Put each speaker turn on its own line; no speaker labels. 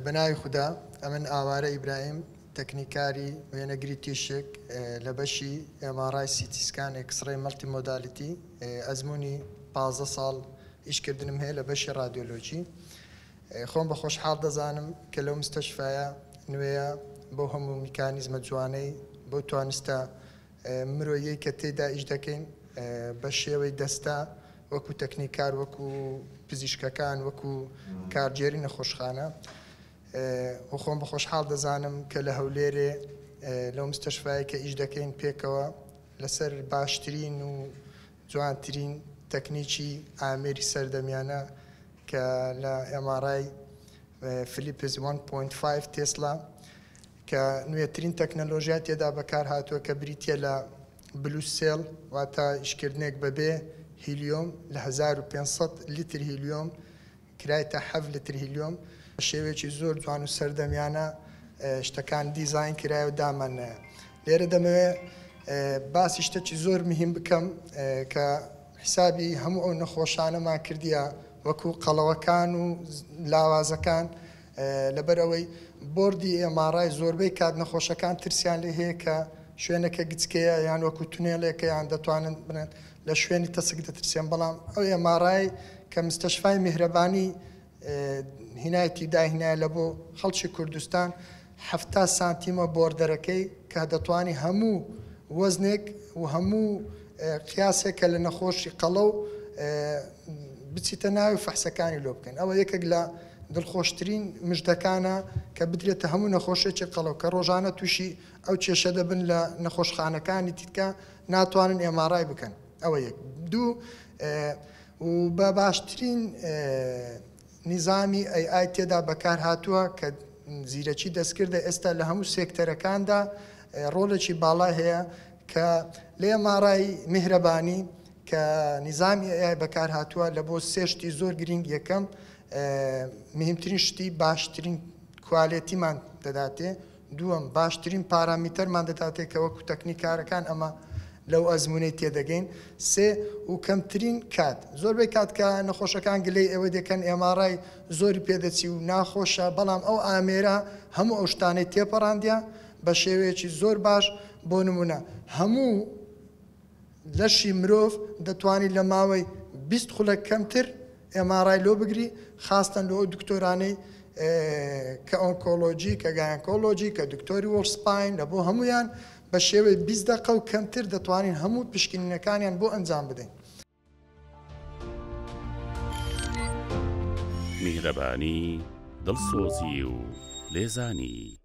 بە ناوی خودا، ئەمن ئاوارە ئیبراهیم، تەکنیکاری وێنەگری تیشک لە بەشی MRI CT scan X-ray multimodality، ئەزموونی 15 ساڵ ئیشکردنم هەیە لە بەشی ڕادیۆلۆجی. خۆم بە خۆشحاڵ دەزانم کە لەو مستەشفایە نوێیە بەو هەموو میکانیزمە جوانەی، بەو توانستە مرۆییەی کە تێیدا ئیش دەکەین بە شێوەی دەستە وەکو تەکنیکار وەکو پزیشکەکان وەکو کارگێری نەخۆشخانە و خۆم بە خۆشحاڵ دەزانم کە لە هەولێرێ لەو مستەشفایە کە ئیش دەکەین پێکەوە لەسەر باشترین و جوانترین تەکنیکی ئامێری سەردەمیانە کە لە MRI فلیپس 1.5 تێسلا کە نوێترین تەکنەلۆژیای تێدا بەکار هاتووە کە بریتییە لە blue cell واتە ئیشکردنێک بەبێ هیلیۆم لە 1500 لیتر هیلیۆم کرایتە حەفت لتر هیلیۆم بە شێوەیەکی زۆر جوان و سەردەمیانە شتەکان دیزاین کرایە و دامان نایە. لێرە دەمەوێ باسی شتەکی زۆر مهم بکەم کە حیسابی هەموو ئەو نەخۆشانەمان کردیە وەکو قەڵەوەکان و لاوازەکان لەبەر ئەوەی بۆردی MRI زۆربەی کات نەخۆشەکان ترسیان لێ هەیە کە شوێنەکە گچکەیە یان وەکو تونێلێکە یان دەتوانن بڵێن لە شوێنی تەسک دەترسێن بەڵام ئەو MRI کە مستەشفای میهرەبانی هینایەتی داهینایە لە بۆ خەڵکی کوردستان 70 سانتیمە بۆردەرەکەی کە دەتوانی هەموو وەزنێک و هەموو قیاسێک کە لە نەخۆشی قەڵەو بچیتە ناوی فەحسەکانی لۆ بکەن ئەوە یەکێک لە دڵخۆشترین مژدەکانە کە بدرێتە هەموو نەخۆشێکی قەڵەو کە ڕۆژانە تووشی ئەو کێشە دەبن لە نەخۆشخانەکانی تیتکە ناتوانن MRI بکەن ئەوە یەک دوو و بە باشترین نیزامی AI تێدا بەکار هاتووە کە زیرەکی دەستکردە ئێستا لە هەموو سێکتەرەکاندا ڕۆڵێکی باڵای هەیە کە لە MRI میهرەبانی کە نیزامی AI بەکار هاتووە لە بۆ سێ شتی زۆر گرینگ یەکەم مهمترین شتی باشترین quality مان دەداتێ دووەم باشترین parameter مان دەداتێ کە وەکو تەکنیکارەکان ئەمە لەو ئەزموونەی تێدەگەین سێ و کەمترین کات زۆربەی کات کە نەخۆشەکان گلەی ئەوە دەکەن MRI زۆری پێدەچی و ناخۆشە بەڵام ئەو ئامێرە هەموو ئەو شتانەی تێپەڕاندیە بە شێوەیەکی زۆر باش بۆ نمونە هەموو لەشی مرۆڤ دەتوانی لە ماوەی 20 خولەک کەمتر MRI لۆ بگری خاستەن لۆ ئەو دکتۆرانەی کە oncology کە gynecology کە دکتۆری وۆڵ spine لە بۆ هەمویان بە شێوەی 20 دەقە و کەمتر دەتوانین هەموو پشکنینەکانیان بۆ ئەنجام بدەین.
میهرەبانی، دڵسۆزی و لێزانی.